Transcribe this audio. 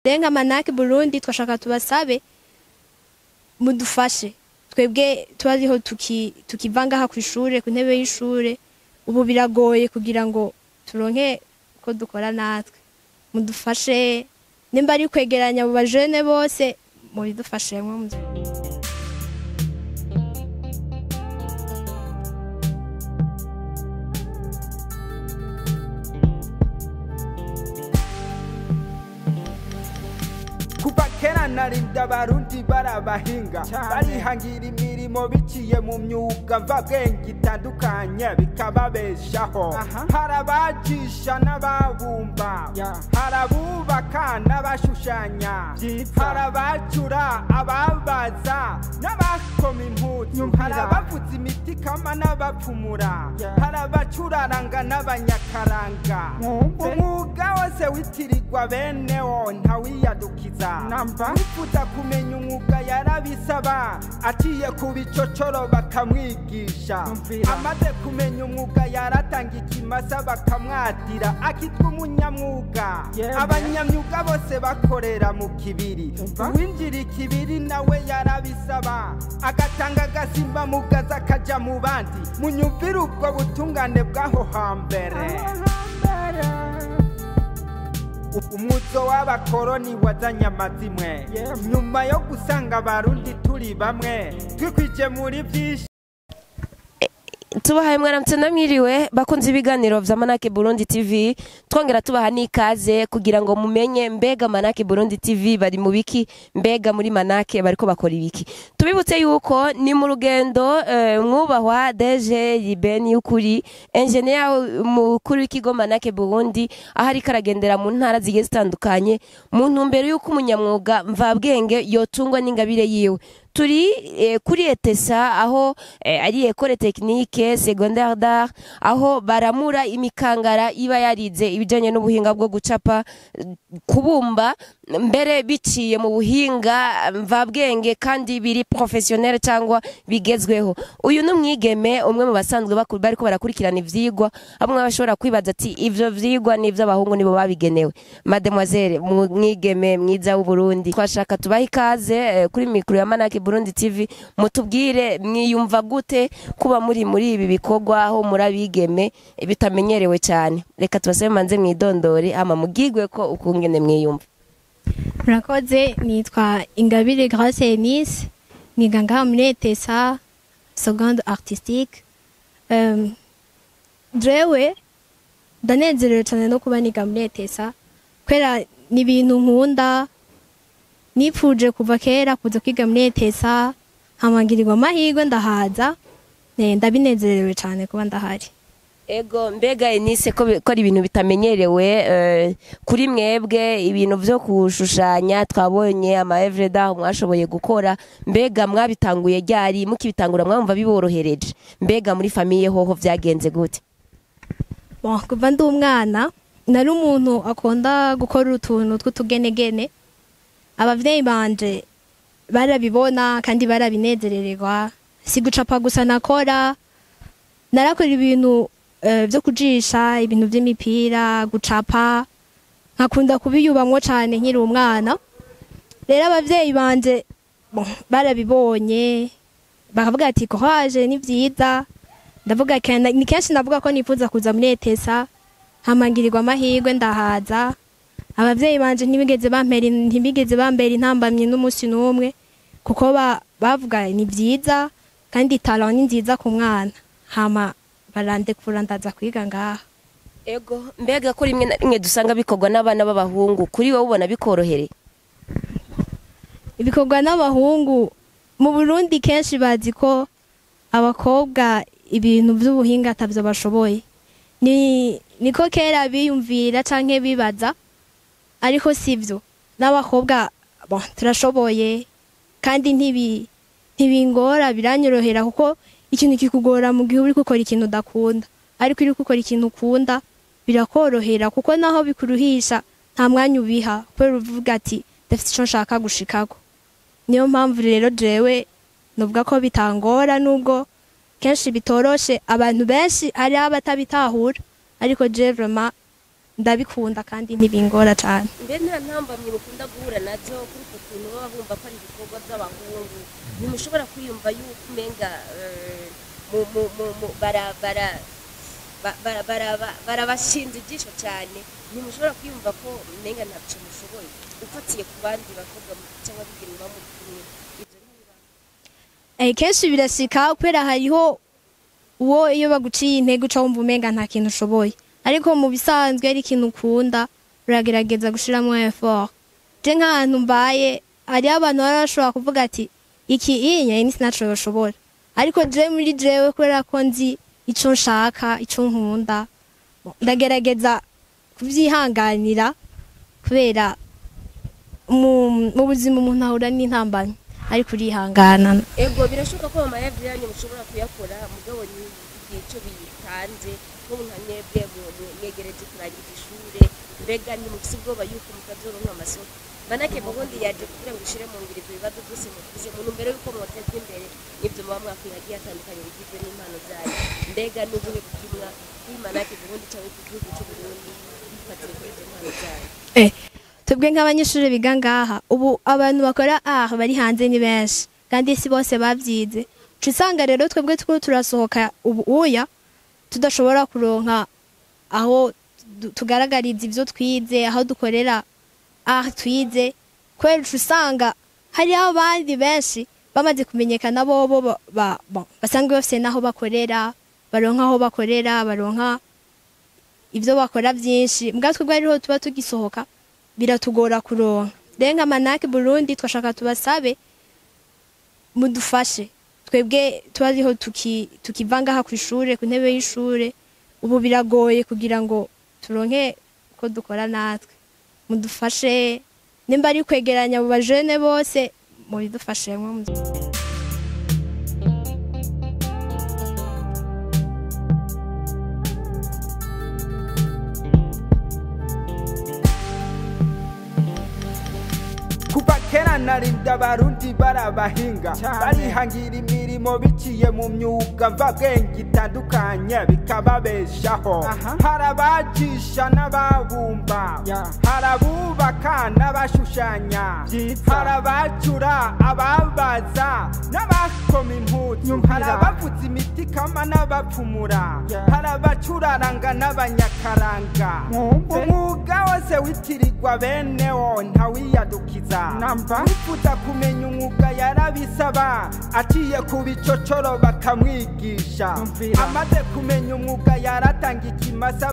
Nka Manake Burundi twashaka tubasabe mudufashe twebwe tubariho tukiva ngaha kw'ishure, ku ntebe y'ishure. Ubu biragoye kugira ngo turonke ko dukora natwe, mudufashe nimba ari kwegeranya abo bajene bose, mubidufashemwo. Kuva kera narinda Abarundi barabahinga, barihangira imirimo biciye mu myuga mvabwenge itandukanye, bikababeshaho. Hari abajisha n'ababumba, hari abubaka n'abashushanya, hari abacura, ababaza n'abakoma impuzu, hari abavuza imiti kama n'abapfumura, hari abacuraranga n'abanyakaranga. Umwuga wose witirirwa benewo, ntawiyadukiza. Wifuza kumenya umwuga yarabisaba, aciye ku bicocoro bakamwigisha. Amaze kumenya umwuga yaratanga ikimasa bakamwatira, akitwa umunyamwuga. Abanyamyuga bose bakorera mu kibiri. Uwinjira ikibiri nawe yarabisaba, agatanga agasimba mugaza akaja mu bandi. Munyumvire ubwo butungane bw'aho hambere. Umuzo w'abakoroni wazanye amazimwe nyuma yo gusanga Abarundi turi bamwe, twikwije muri byinshi. Tubahaye mwaramutse namwiriwe, bakunze ibiganiro vya Manake Burundi TV. Twongera tubaha n'ikaze kugira ngo mumenye mbega Manake Burundi TV bari mu biki, mbega muri Manake bariko bakora ibiki. Tubibutse yuko ni mu rugendo mwubahwa DG Libeni y'ukuri, engineer mukuru w'ikigo Manake Burundi, aho ariko aragendera mu ntara zigiye zitandukanye mu ntumbero y'uko umunyamwuga mvabwenge yotungwa n'ingabire yiwe. Turi kuri ETSA, aho ari École Technique Secondaire d'Art, aho baramura imikangara iba yarize ibijanye n'ubuhinga bwo gucapa, kubumba, mbere biciye mu buhinga mvabwenge kandi biri professionnel cyangwa bigezweho. Uyu ni umwigeme umwe mu basanzwe bariko barakurikirana ivyigwa. Bamwe bashobora kwibaza ati ivyo vyigwa ni ivy'abahungu, nibo babigenewe. Mademoiselle, mwigeme mwiza w'u Burundi, twashaka tubahe ikaze kuri micro ya Manake Burundi TV. Mutubwire, mwiyumva gute kuba muri ibi bikorwa, aho muri abigeme bitamenyerewe cyane? Reka tubasabe manze mwidondore, ama mugigwe ko ukungene mwiyumva. Murakoze. Nitwa Ingabire Grace Enise, niga ngaha muri ETSA seconde artistique. Jewe ndanezerewe cyane no kuba niga muri ETSA, kubera ni ibintu nkunda. Nipfuje kuva kera kuza kwiga muri ETSA, hamangirirwa amahirwe ndahaza. Ndabinezerewe cyane kuba ndahari. Ego, mbega Enise, ko ari ibintu bitamenyerewe kuri mwebwe, ibintu vyo kushushanya, twabonye ama œuvre d'art mwashoboye gukora, mbega mwabitanguye ryari? Mukibitangura mwumva biborohereje? Mbega muri famille hoho vyagenze gute? Bon, kuva ndi umwana nari umuntu akunda gukora utuntu tw'utugenegene. Abavyeyi banje barabibona kandi barabinezerererwa. Si gucapa gusa nakora, narakora ibintu vyo kujisha, ibintu vy'imipira, gucapa, nkakunda kubiyubamwo cane nkiri umwana. Rero abavyeyi banje, bon, barabibonye bakavuga ati courage, ni vyiza. Ndavuga ni kenshi navuga ko nifuza kuza muri ETSA, hamangirirwa amahirwe ndahaza. Abavyeyi banje ntibigeze bambera intambamyi n'umunsi n'umwe, kuko bavuga ni vyiza kandi talent ni nziza ku mwana, hama barandekura ndaza kwiga ngaha. Ego, mbega ko rimwe na rimwe dusanga bikorwa n'abana b'abahungu, kuri wowe ubona bikorohereye? Ibikorwa n'abahungu mu Burundi, kenshi bazi ko abakobwa ibintu by'ubuhinga atavyo bashoboye. Ni niko kera biyumvira canke bibaza, ariko sivyo. N'abakobwa, bon, turashoboye kandi ntibingora, biranyorohera, kuko ikintu kikugora mu gihe uri gukora ikintu udakunda, ariko uri gukora ikintu ukunda birakorohera, kuko naho bikuruhisha nta mwanya ubiha, kubera uvuga ati ndafite ico nshaka gushikako. Niyo mpamvu rero jewe nuvuga ko bitangora, nubwo kenshi bitoroshe, abantu benshi hari abatabitahura, ariko je vraiment Ndabikunda kandi ntibingora cane. Mbe nta ntambamyi mukunda guhura nazo kuri uku kuntu baba bumva ko ari ibikorwa by'abahungu? Ntimushobora kwiyumva yuko umenga barabashinze ijisho cyane? Ntimushobora kwiyumva ko umenga ntabyo mushoboye ufatiye ku bandi bakobwa cyangwa abigeme muba muri kumwe? Ibyo ntibiba? Kenshi birashika, kubera hariho uwo iyo baguciye intege uca wumva umenga nta kintu ushoboye, ariko mu bisanzwe ari ikintu ukunda uragerageza gushiramo effort. Je nk'ahantu mbaye hariho abantu baba bashobora kuvuga ati iki inya ni sinaco yoshobora, ariko je muri jewe, kubera ko nzi ico nshaka, ico nkunda, ndagerageza kuvyihanganira, kubera mu buzima umuntu ahura n'intambamyi, ariko urihangana. Ego, birashoboka ko ama rêves yanyu mushobora kuyakora, mugabo ni igihe cyo bitanze. Nk'ubu nka mwebwe mwegereje kurangiza ishure, mbega ntimufise ubwoba yuko mutazoronka amasoko? Manake Burundi yaje kugira ngo ishire mu ngiro ivyo bibazo byose muvuze mu ntumbero yuko mwotezwa imbere n'ivyo muba mwakwiye hagiye hatandukanye bigizwe n'impano zanyu. Mbega n'ubuhe butumwa kuri Manake Burundi cyangwa ku gihugu c'Uburundi bifatiye kuri izo mpano zanyu? Twebwe nk'abanyeshuri biga ngaha, ubu abantu bakora art bari hanze ni benshi, kandi si bose bavyize. Uca usanga rero twebwe turiko turasohoka ubu uya tudashobora kuronka aho tugaragariza ivyo twize, aho dukorera art twize, kubera uca usanga hariho abandi benshi bamaze kumenyekana, bobo bon, basanzwe bafise n'aho bakorera, baronka aho bakorera, baronka ivyo bakora vyinshi. Mbwa twebwe ariho tuba tugisohoka, biratugora kuronka. Rero nka Manake Burundi twashaka tubasabe mudufashe, twebwe tuba ariho tukiva ngaha kw'ishure, ku ntebe y'ishure. Ubu biragoye kugira ngo turonke uko dukora natwe. Mudufashe, nimba ari kwegeranya abo bajene bose, mubidufashemwo. Kuva kera narinda Abarundi barabahinga, barihangira imirimo biciye mu myuga mvabwenge itandukanye, bikababeshaho. Hari abajisha n'ababumba, hari abubaka n'abashushanya, hari abacura, ababaza n'abakoma impuzu, hari abavuza imiti kama n'abapfumura, hari abacuraranga n'abanyakaranga. Umwuga wose witirirwa benewo, ntawiyadukiza. Wifuza kumenya umwuga yarabisaba, aciye ku bicocoro bakamwigisha. Amaze kumenya umwuga yaratanga ikimasa.